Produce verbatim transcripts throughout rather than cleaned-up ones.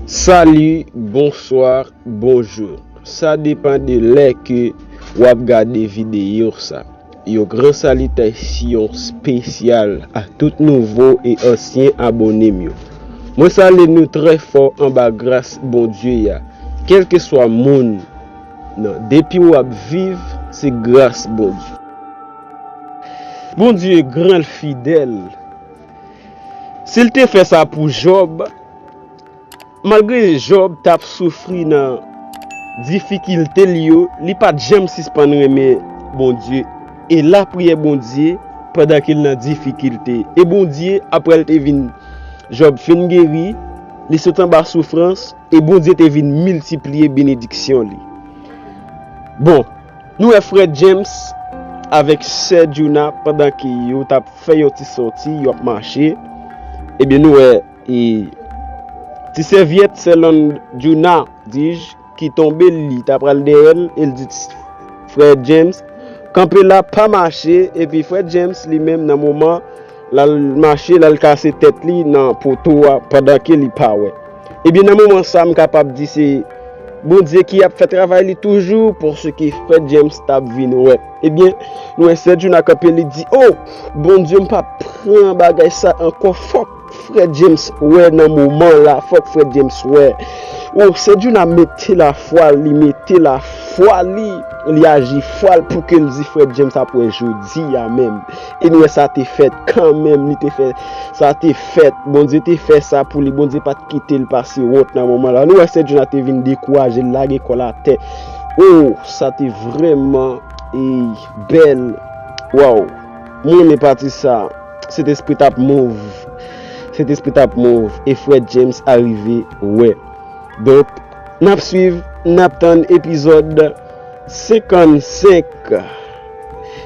Sali, bonswa, bonjou. Sa depann de lè ke w ap gade videyo sa. Yon gran salitasyon espesyal a tout nouvo e ansyen abòne m yo. Mwen salye nou trè fò anba gras Bondye a. Kèlkeswa moun nan, depi w ap viv, se gras Bondye. Bondye gran, l fidèl. Si l te fè sa pou Jòb, malgre Jòb t ap soufri nan difikilte l yo, li pa t janm sispann renmen Bondye e lapriyè Bondye pandan ke l nan difikilte. E Bondye, apre l te vin, Jòb fin geri, li sot anba soufrans, e Bondye te vin miltipliye benediksyon li. Bon, nou wè frè James avèk sè Djouna pandan ke yo t ap fè yon ti sòti, yo ap mache. Ebyen, nou wè, e, ti sèvyèt sè Lon-, Djouna, di-j, ki tonbe, li ta pral dèyè l, e l di frè James, "Kanpe la, pa mache," epi frè James, li menm, nan moman, l al mache, l al kase tèt li nan poto a, pandan ke li pa wè. Ebyen, nan moman sa, m kapab di se Bondye ki ap fè travay li toujou, paske frè James t ap vin wè. Ebyen, nou wè sè Djouna kanpe, li di, "O, Bondye, m pa pran bagay sa ankò, fòk frè James wè nan moman la, fòk frè James wè." O, sè Djouna mete lafwa, li mete lafwa li, li aji fwa l pou ke l di frè James ap wè jodi a menm. E nou wè sa te fèt kanmenm, li te fè, sa te fèt, Bondye te fè sa pou li, Bondye pa t kite l pase wont nan moman la. Nou wè sè Djouna te vin dekouraje, l lage kò l atè. O, sa te vrèman, e, bèl. Waw. Mwen renmen pati sa. Sentespri t ap move. Sentespri t ap move. E frè James arive wè. Donk, n ap swiv, n ap tann epizòd senkannsenk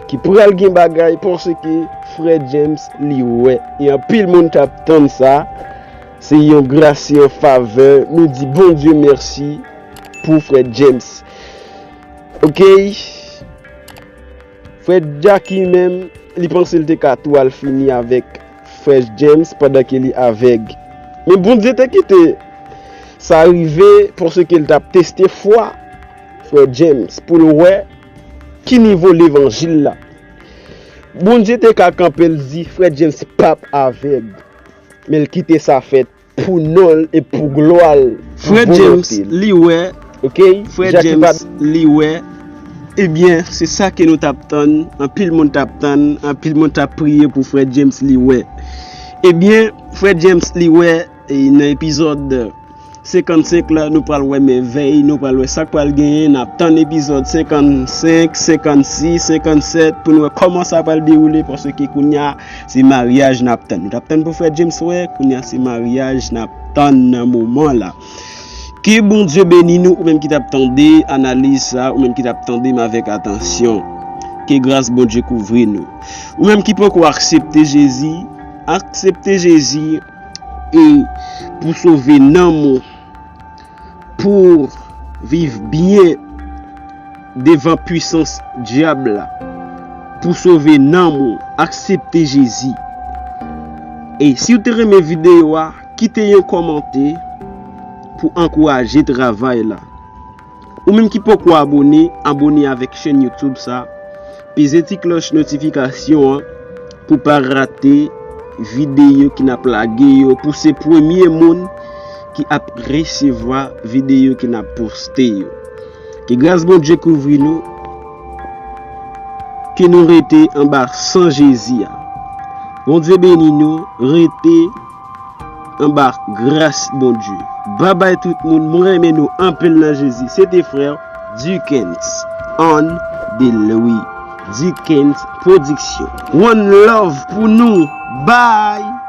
ki pral gen bagay paske frè James li wè. E anpil moun t ap tann sa. Se yon gras, se yon favè. Nou di Bondye mèsi pou frè James. Ok. Frè Jacky menm, li panse l te ka tou al fini avèk frè James pandan ke li avèg. Men Bondye te kite sa rive paske l t ap teste fwa frè James pou l wè ki nivo levanjil la. Bondye te ka kanpe l di frè James p ap avèg, men l kite sa fèt pou non l e pou glwa l, pou volonte l. Frè James, li wè. Ok? Frè James, li wè. Ebyen, se sa ke nou t ap tann, anpil moun t ap tann, anpil moun t ap priye pou frè James, li wè. Ebyen, frè James, li wè, e nan epizòd senkannsenk la, nou pral wè mèvèy, nou pral wè sa k pral genyen, n ap tann epizòd senkannsenk, senkannsis, senkannsèt, pou n wè kòman sa pral dewoule, paske kounye a, se maryaj n ap tann. Nou t ap tann pou frè James wè, kounye a se maryaj n ap tann nan moman la. Ke Bondye beni nou, ou menm ki t ap tande analiz sa, ou menm ki t ap tande m avèk atansyon. Ke gras Bondye kouvri nou. Ou menm ki poko aksepte Jezi, aksepte Jezi e pou sove nanm ou, pou viv byen devan pwisans dyab la, pou sove nanm ou, aksepte Jezi. E si w te renmen videyo a, kite yon kòmantè pou ankouraje travay la. Ou menm ki poko abòne, abòne avèk chèn YouTube sa. Peze ti klòch notifikasyon an pou pa rate videyo ke n ap lage yo, pou se premye moun ki ap resevwa videyo ke n ap poste yo. Ke gras Bondye kouvri nou, ke nou rete anba san Jezi a. Bondye beni nou, rete anba gras Bondye. Babay tout moun, mwen renmen nou anpil nan Jezi. Se te frè Dickens on the Louis Dickens Production. One love pou nou. Bye.